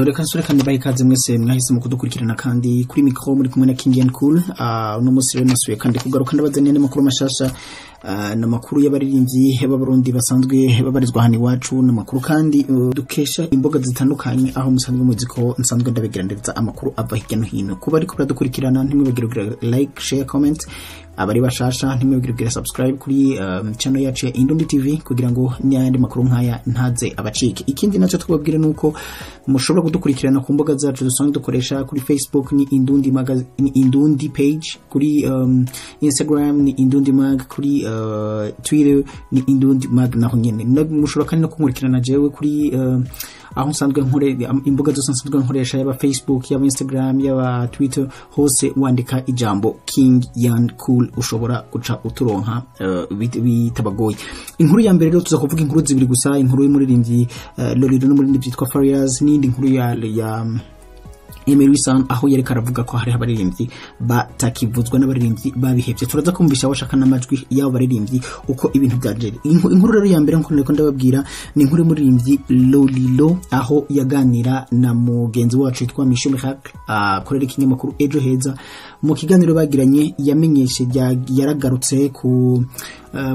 Reka nsure kandi baha ikaze mwese mwahise mu kudukurikirana, kandi kuri micro muri kumwe na King and Cool. Uno munsi rero nasuye kandi kugaruka ndabazaniye n'amakuru mashasha, n'amakuru y'abaririmbyi b'Abarundi basanzwe babarizwa hano iwacu, n'amakuru kandi dukesha imbuga zitandukanye, aho musanzwe muzi ko nsanzwe ndabegeraniriza amakuru ava hirya no hino. Kuba ariko baradukurikirana, ntimwibagire kugira like, share, comment. Abari bashasha, ntimwibagire kugira subscribe kuri channel yacu ya Indundi TV kugira ngo n'ayandi makuru nkaya ntaze abacike. Ikindi nacyo twababwira nuko mushobora kudukurikirana ku mbuga zacu dusanzwe dukoresha. Kuri Facebook ni Indundi Magazine, ni Indundi page, kuri Instagram ni Indundi Mag, kuri Twitter ni Indundi Mag naho nyene. Mushobora kandi no kunkurikirana jewe kuri aho nsanzwe nkore imbuga zose nsanzwe nkoresha, yaba Facebook, yaba Instagram, yaba Twitter, hose wandika ijambo King Yan Cool ushobora guca uturonka bitabagoye. Inkuru ya mbere rero, tuza kuvuga inkuru zibiri gusa: inkuru y'umuririmbyi Lolilo n'umuririmbyi yitwa Farious, n'indi nkuru ya Emery San, aho yariko aravuga ko hariho abaririmbyi batakivuzwa n'abaririmbyi babihevye. Turaza kumvisha abashaka n'amajwi y'abo baririmbyi uko ibintu byaje. Inkuru rero ya mbere, nkuko nariko ndababwira, ni inkuru y'umuririmbyi Lolilo, aho yaganira na mugenzi wacu yitwa Michel Miracle akorera ikinyamakuru Ejo Heza. Mu kiganiro bagiranye yamenyeshe, yaragarutse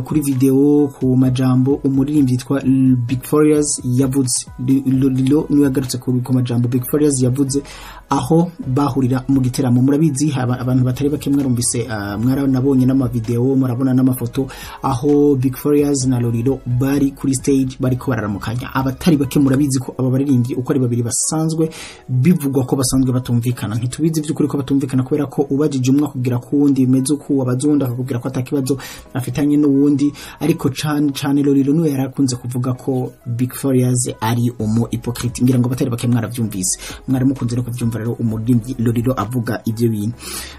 kuri video, ku majambo umuririmbyi yitwa Big Farious yavuze. Lolilo niwe yagarutse ku majambo Big Farious yavuze aho bahurira mu giteramo. Murabizi, abantu batari bake mwarumvise, mwaranabonye n'amavideo, murabona n'amafoto aho Big Farious na Lolilo bari kuri stage bariko bararamukanya. Abatari bake murabizi ko aba baririmbyi uko ari babiri basanzwe bivugwa ko basanzwe batumvikana. Ntitubizi by'ukuri ko batumvikana, kubera ko ubajije umwe akubwira ko uwundi bimeze uko, wabaza akakubwira ko atakibazo afitanye n'uwundi, ariko cane cane Lolilo niwe yarakunze kuvuga ko Big Farious ari umu hypocrite. Ngira ngo batari bake mwaravyumvise, mwari mukunze no kuvyumva rero umuririmbyi Lolilo avuga ivyo bintu.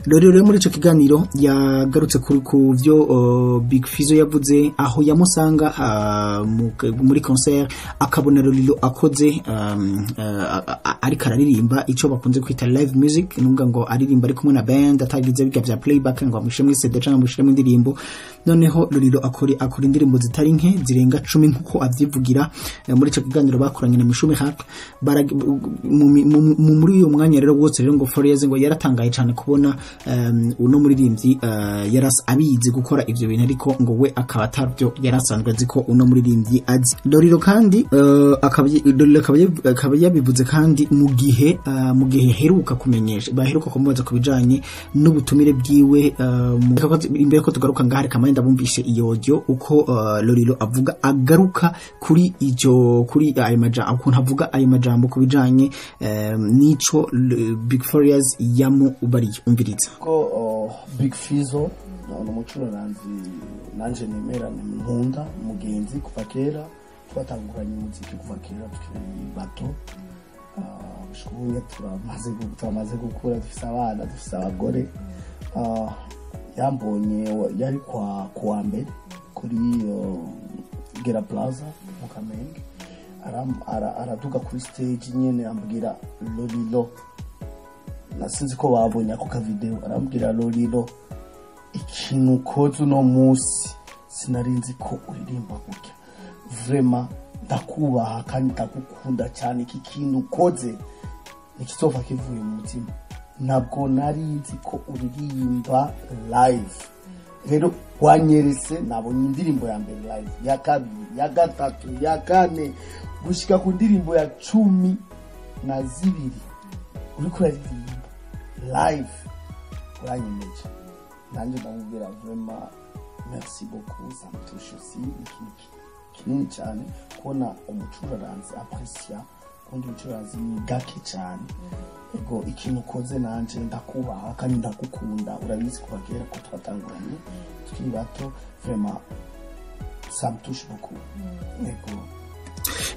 Lolilo rero muri ico kiganiro yagarutse kuri ku vyo Big Fizzo yavuze, aho yamusanga muri concert, akabona Lolilo akoze ariko araririmba ico bakunze kwita live music, nuvuga ngo aririmba ari kumwe na band, atagize biga vya playback ngo amushire muri CD canke amushire mu indirimbo. Noneho Lolilo akora indirimbo zitari nke, zirenga 10 nkuko avyivugira muri ico kiganiro bakoranye na Mishume Hak. Muri uyo mwanya rero wose rero, ngo Farious ngo yaratangaye cyane kubona uno muririmbyi yaras abizi gukora ivyo bintu, ariko ngo we akaba atarvyo yarasanzwe azi ko uno muririmbyi azi. Lolilo kandi Lolilo akaba yabivuze kandi mu gihe heruka kumenyesha, baheruka kumubaza ku bijanye n'ubutumire bwiwe. Imbere ko tugaruka ngaha, reka mande ndabumvishe iyo audio uko Lolilo avuga, agaruka kuri icyo, kuri ayo majambo, ukuntu avuga ayo majambo ku bijanye n'ico Big Farious yamubariye. Umviriza. Ko Big Fizzo ni umucuraranzi nanje nemera, nkunda, umugenzi kuva kera, twatanguranye umuziki kuva kera tukiri bato. Gushika ubu turamaze gukura, dufise abana, dufise abagore. Yambonye yari kwa kuwa mbere kuri Gera Plaza mu Kamenge, araduga kuri stage nyene ambwira: "Lolilo," nasinzi ko babonye ako kavideo, arambwira: "Lolilo, ikintu ukoze uno munsi sinarinzi ko uririmba gutya. Vraiment ndakubaha kandi ndagukunda cyane. Iki kintu ukoze ntikizova kivuye mu mutima. Ntabwo nari nzi ko uririmba live. Rero wanyeretse, nabonye indirimbo ya mbere live, ya kabiri, ya gatatu, ya kane, gushika ku ndirimbo ya 12 uriko uraririmba live. Uranyemeje." Nanjye ndamubwira: "Vraiment merci beaucoup, ça me touche aussi." Ni ikintu kinini cyane kubona umucuraranzi apprécia undi mucuraranzi, ni gake cyane. Ego, ikintu ukoze nanje ndakubaha kandi ndagukunda, urabizi kuva kera ko twatanguranye tukiri bato. Vraiment ça me touche beaucoup." Ego.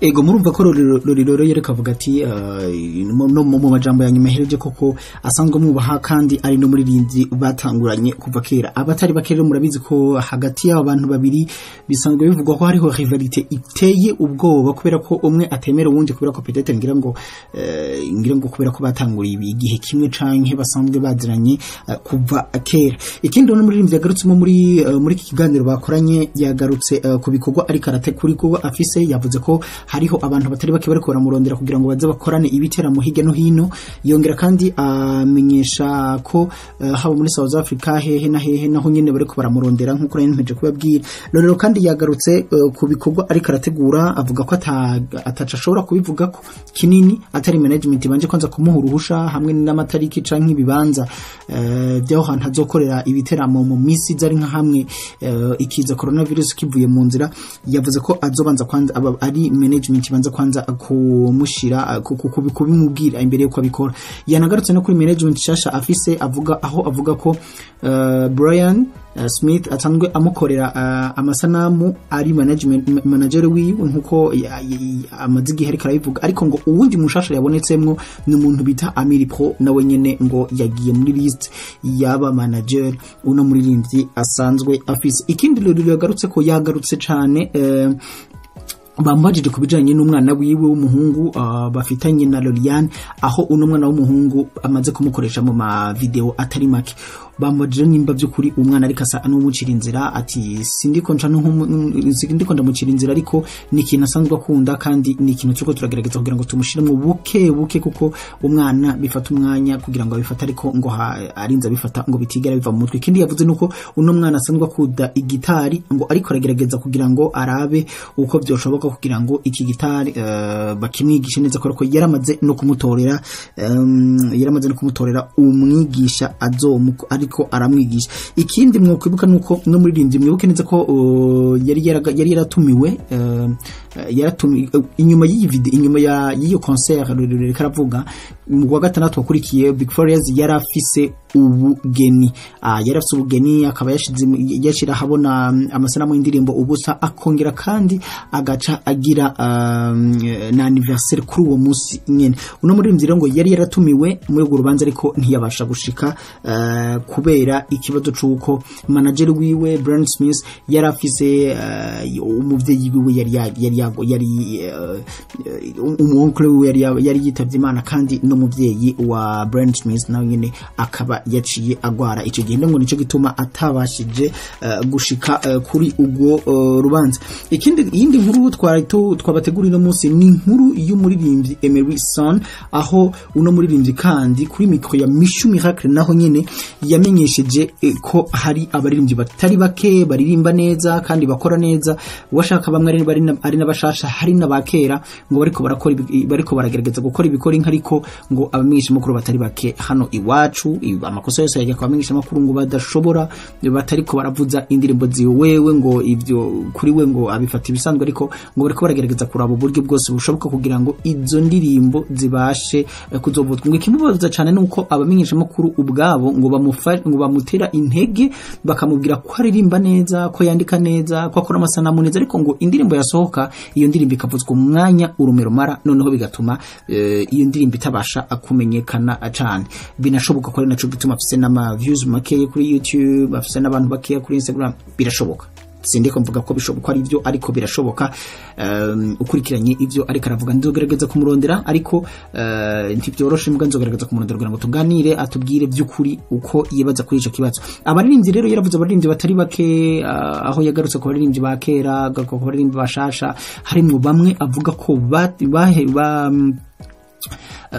Ego, murumva ko Lolilo rero yereka avuga ati no mu majambo ya nyuma yahereje koko asanzwe mwubaha kandi ari no muririmbyi batanguranye kuva kera. Abatari bake rero murabizi ko hagati y'abo bantu babiri bisanzwe bivugwa ko hariho rivalité iteye ubwoba, kubera ko umwe atemera uwundi, kubera ko peut-être ngira ngo kubera ko batanguriye igihe kimwe canke basanzwe baziranye kuva kera. Ikindi uno muririmbyi yagarutsemo muri iki kiganiro bakoranye, yagarutse ku bikorwa ariko aratekura ko afise. Yavuze ko hariho abantu batari bake bariko baramurondera kugira ngo baze bakorane ibiteramo hirya no hino. Yongera kandi amenyesha ko haba muri South Africa, hehe na hehe, naho nyene bariko baramurondera, nkuko nari mpeje kubabwira. Rero kandi yagarutse ku bikorwa ariko arategura, avuga ko ataca ashobora kubivuga ko kinini atari management banje kwanza kumuha uruhusha hamwe n'amatariki canke ibibanza by'aho hantu azokorera ibiteramo mu misi zari nka hamwe ikiza coronavirus kivuye mu nzira. Yavuze ko azobanza kwanza ari management banza kwanza kumushira kubimubwira imbere yuko abikora. Yanagarutse no kuri management shasha afise, avuga aho avuga ko Brian Smith asanzwe amukorera amasanamu ari management manager wiwe, nkuko amaze igihe ariko arabivuga, ariko ngo uwundi mushasha yabonetsemwo ni umuntu bita Amiri Pro, nawe nyene ngo yagiye muri list y'aba manager uno muririmbyi asanzwe afise. Ikindi rero yagarutse ko yagarutse cane, bamubajije ku bijanye n'umwana wiwe w'umuhungu bafitanye na Loriane, aho uno mwana w'umuhungu amaze kumukoresha mu ma video atari make. Bamubajije nimba by'ukuri umwana ariko asa n'umucira inzira, ati sindiko nca sindiko ndamucira inzira, ariko ni ikintu asanzwe akunda kandi ni ikintu turiko turagerageza kugira ngo tumushiremo buke buke, kuko umwana bifata umwanya kugira ngo abifate, ariko ngo arinze abifata ngo bitigera biva mu mutwe. Ikindi yavuze nuko uno mwana asanzwe akunda igitari, ngo ariko aragerageza kugira ngo arabe uko byoshoboka kugira ngo iki gitari bakimwigishe neza, kubera ko yaramaze no kumutorera umwigisha azomu ariko aramwigisha. Ikindi mwokwibuka nuko no muririmbyi mwibuke neza ko yari yaratumiwe inyuma y'iyi video, inyuma ya y'iyo concert rurerure karavuga mu wa gatandatu wakurikiye, Big Farious yarafise ubugeni, yarafise ubugeni, akaba yashira habona amasanamu y'indirimbo Ubusa, akongera kandi agaca agira na anniversaire kuri uwo munsi nyene. Uno muririmbyi rero ngo yari yaratumiwe muri urwo rubanza, ariko ntiyabasha gushika kubera ikibazo c'uko manager wiwe Brian Smith yarafise umuvyeyi wiwe yari umuonkle wiwe yari yitavye Imana, kandi n'umuvyeyi wa Brian Smith nawe nyene akaba yaciye agwara ico gihe, ngo nico gituma atabashije gushika kuri ubwo rubanza. Ikindi, iyindi nkuru twari twabateguriye uno munsi ni inkuru y'umuririmbyi Emery Son, aho uno muririmbyi kandi kuri micro ya Mishu Miracle naho nyene yamenyesheje ko hari abaririmbyi batari bake baririmba neza kandi bakora neza, washaka bamwe ari n'abashasha, hari n'abakera, ngo bariko barakora bariko baragerageza gukora ibikora inka, ariko ngo abamenyesha makuru batari bake hano iwacu, amakosa yose yajya kwa bamenyesha makuru, ngo badashobora, batariko baravuza indirimbo ziwewe, ngo ivyo kuri we ngo abifata ibisanzwe, ariko ngo bariko baragerageza kuraba uburyo bwose bushoboka kugira ngo izo ndirimbo zibashe kuzovuzwa. Ngo ikimubaza cyane nuko abamenyesha makuru ubwabo ngo ngo bamutera intege, bakamubwira ko aririmba neza, ko yandika neza, ko akora amasanamu neza, ariko ngo indirimbo yasohoka, iyo ndirimbo ikavuzwa mu mwanya urumero mara, noneho bigatuma iyo ndirimbo itabasha kumenyekana cane. Binashoboka ko ari naco gituma afise n'ama views make kuri YouTube, afise n'abantu bakeya kuri Instagram. Birashoboka, sindiko mvuga ko bishoboka ari byo, ariko birashoboka ukurikiranye ivyo ariko aravuga. Nzogerageza kumurondera, ariko ntibyoroshe, mbwa nzogerageza kumurondera kugira ngo tuganire, atubwire by'ukuri uko yibaza kuri ico kibazo. Abaririmbyi rero, yaravuze abaririmbyi batari bake, aho yagarutse ku baririmbyi ba kera, agaruka ku baririmbyi bashasha, harimwo bamwe avuga ko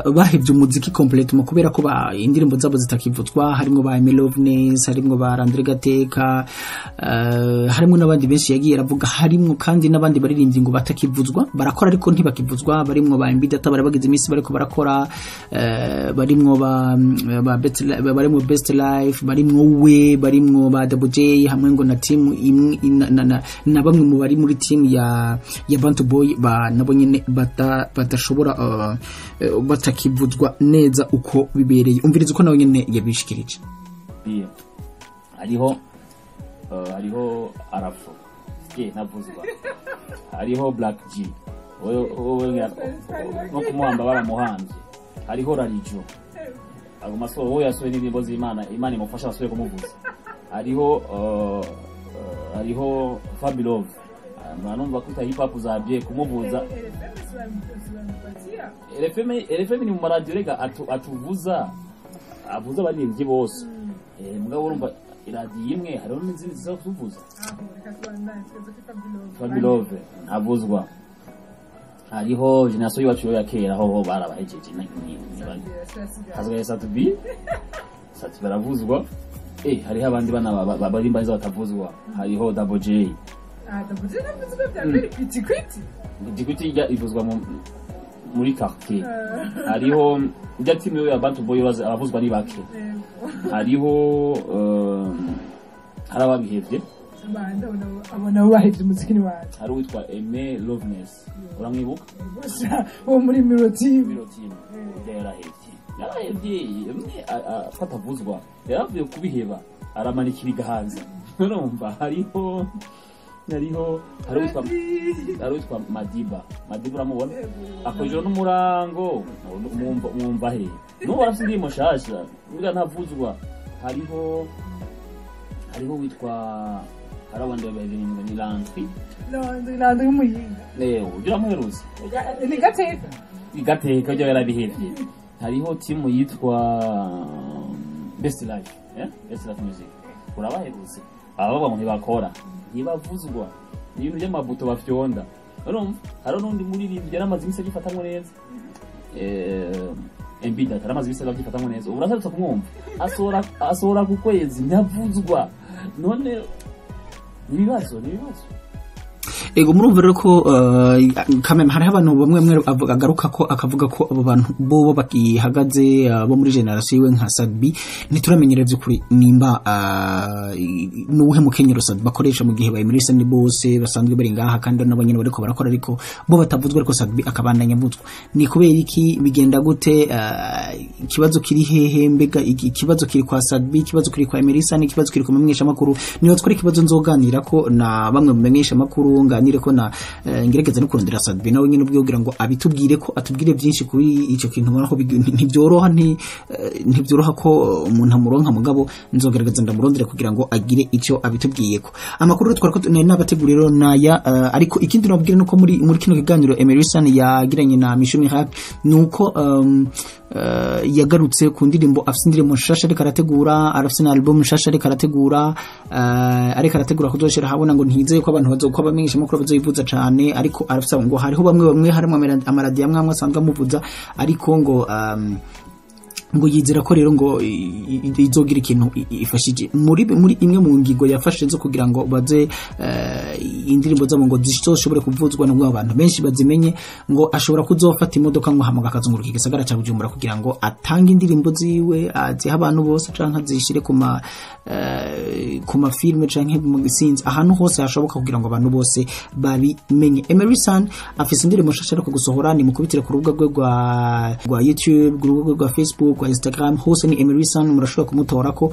bahevye umuziki complètement kubera ko indirimbo zabo zitakivuzwa, harimwo ba Meloveness, harimwo ba Landry Gateka, harimwo n'abandi benshi yagiye aravuga, harimwo kandi n'abandi baririmbyi ngo batakivuzwa, barakora ariko ntibakivuzwa, barimwo ba Mbidata bari bagize iminsi bariko barakora, barimwo ba Best, barimwo Best Life, barimwo we, barimwo ba Double J, hamwe ngo na team imwe na bamwe mu bari muri team ya Bantu Boy, ba nabo nyene badashobora batakivuzwa neza uko bibereye. Umviriza uko nawe nyene yabishikirije. Biye. Hariho Arafo ye ntavuzwa, hariho Black G, wowe no kumuhamba baramuhanze, hariho Rarijo aguma asohora, wowe yasohoye n'indirimbo z'Imana, Imana imufasha basubire kumuvuza, hariho Fabilove, numva kwita hip hop za bye kumuvuza. RFM ni mu maradiyo rega atuvuza, avuza abaririmbyi bose, mugabo urumva iradiyo imwe hariho n'izindi ziza kutuvuza. Fabilove ntavuzwa. Hariho génération y'iwacu ya kera, ho barabahejeje. Hasigaye Sat-B. Sat-B baravuzwa. Hariho abandi bana barimba neza batavuzwa, hariho Double J. Ah, Double J navuzwe bya mbere, kwiti kwiti. Kwiti ivuzwa muri quartier. Hariho ijya team ya Bantu Boy, abavuzwa ni bake. Hariho hari ababihevye. Abo nabo bahevye umuziki ni wacu. Hari uwitwa Aime Loveness, uramwibuka? Wo muri Miro Team. Miro Team yarahevye, yarahevye imwe ko atavuzwa, yaravuye kubiheba, aramanikira igahanza. Urumva hariho hari uwitwa Madiba. Madiba uramubona akora ijoro n'umurango, mwumva he? N'ubu arafise indirimbo nshasha, mbwa ntavuzwa. Hariho witwa, hari abandi babiri ni Landry. Landry, Landry w'Umuyinga. Ujya uramuherutse? Ni gateka. Igateka ryo yarabihevye. Hariho timu yitwa Best Life, eh? Best Life Music, urabaherutse? Abavuga ngo ntibakora, ntibavuzwa, ni ibintu by'amabuto bafyonda. Urumva hariho n'undi muririmbyi yaramaze iminsi agifatamwo neza, MB Data, yaramaze iminsi avyifatamwo neza, ubu uraserutse kumwumva asohora ku kwezi, ntavuzwa. None ni ibibazo, ni ibibazo. Ego, murumva rero ko kameme hariho abantu bamwe bamwe agaruka ko akavuga ko abo bantu bobo bagihagaze, bo muri génération yiwe nka Sat-B. Ntituramenyera by'ukuri nimba nuwuhe mukenyero Sat-B bakoresha mu gihe bayimirisa ni bose basanzwe bari ngaha kandi nabo nyene bariko barakora, ariko bo batavuzwa, ariko Sat-B akabandanya avuzwa. Ni kubera iki? Bigenda gute? Ikibazo kiri hehe? Mbega ikibazo kiri kwa Sat-B, ikibazo kiri kwa Emerisa, ikibazo kiri ku menyesha makuru? Niyo twari ikibazo nzoganira ko na bamwe mu menyesha makuru, nganire ko na ngerageza no kurondera Sat-B nawe nyene ubwe kugira ngo abitubwire, ko atubwire byinshi kuri ico kintu. Ubona ko ntibyoroha, ntibyoroha ko umuntu amuronka, mugabo nzogerageza ndamurondere kugira ngo agire ico abitubwiyeko. Amakuru rero twari ko nabateguriye rero naya, ariko ikindi nababwira nuko muri kino kiganiro Emerson yagiranye na Misho Miracle, nuko yagarutse ku ndirimbo afise, indirimbo nshasha ariko arategura, arafise na album nshasha ariko arategura, ariko arategura kuzoshira habona. Ngo ntizeye ko abantu bazoko abamenyesha makuru bazoyivuza cane, ariko arafise ngo hariho bamwe bamwe harimo amaradiyo amwe amwe asanzwe amuvuza, ariko ngo ngo yizera ko rero ngo izogira ikintu ifashije muri imwe mu ngingo yafashe zo kugira ngo baze indirimbo zabo ngo zizoshobore kuvuzwa nubwo abantu benshi bazimenye. Ngo ashobora kuzofata imodoka ngo hamaga akazunguruka igisagara ca Bujumbura kugira ngo atange indirimbo ziwe, azihe abantu bose, canke azishire ku ma filme canke mu sinzi ahantu hose hashoboka kugira ngo abantu bose babimenye. Emerson afise indirimbo nshasha ariko gusohora, ni mukubitire ku rubuga rwe rwa YouTube, ku rubuga rwe rwa Facebook, rwa Instagram, hose ni Emerson. Murashobora kumutora ko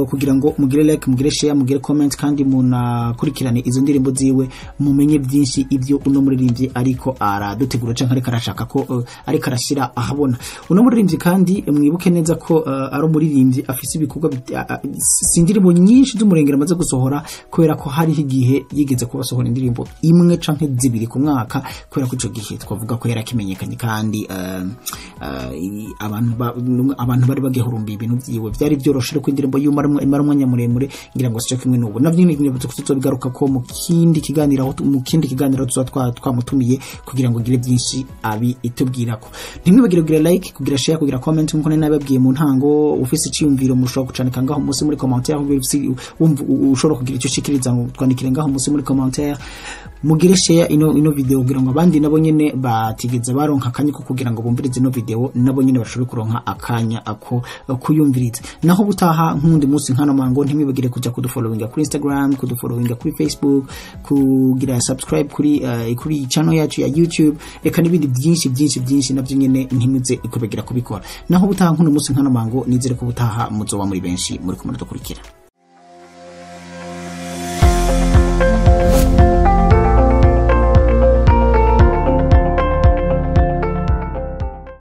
kugira ngo mugire like, mugire share, mugire comment, kandi munakurikirane izo ndirimbo ziwe, mumenye byinshi ibyo uno muririmbyi ariko aradutegura canke ariko arashaka ko ariko arashira ahabona uno muririmbyi. Kandi mwibuke neza ko ari umuririmbyi afise ibikorwa si indirimbo nyinshi z'umurengera amaze gusohora, kubera ko hariho igihe yigeze kubasohora indirimbo imwe canke zibiri ku mwaka, kubera ko ico gihe twavuga ko yarakimenyekanye kandi abantu bari bagihurumbiye ibintu vyiwe, vyari vyoroshe ko indirimbo yumara imara umwanya muremure. Ngira ngo sico kimwe n'ubu, navyo nyine tuzobigaruka ko mu kindi kiganiro, aho mu kindi kiganiro tuzoba twamutumiye kugira ngo gire byinshi abi itubwirako. Ntimwibagire kugira like, kugira share, kugira comment nkuko nari nababwiye mu ntango. Ufise iciyumviro mushobora kucandika ngaho munsi muri commentaire, wumva ushobora kugira icyo ushikiriza, twandikire ngaho munsi muri commentaire. Mugire share ino video kugira ngo abandi nabo nyene batigeze baronka akanya ko kugira ngo bumvirize ino video nabo nyene bashobore kuronka akanya ako kuyumviriza. Naho butaha nk'undi munsi nkano mango, ntimwibagire kuja kudufollowinga kuri Instagram, kudufollowinga kuri Facebook, kugira subscribe kuri channel yacu ya YouTube, eka n'ibindi byinshi byinshi byinshi, navyo nyene ntimuze kubagira kubikora. Naho butaha nk'uno munsi nkano mango, nizere ko butaha muzoba muri benshi muri kumwe dukurikira.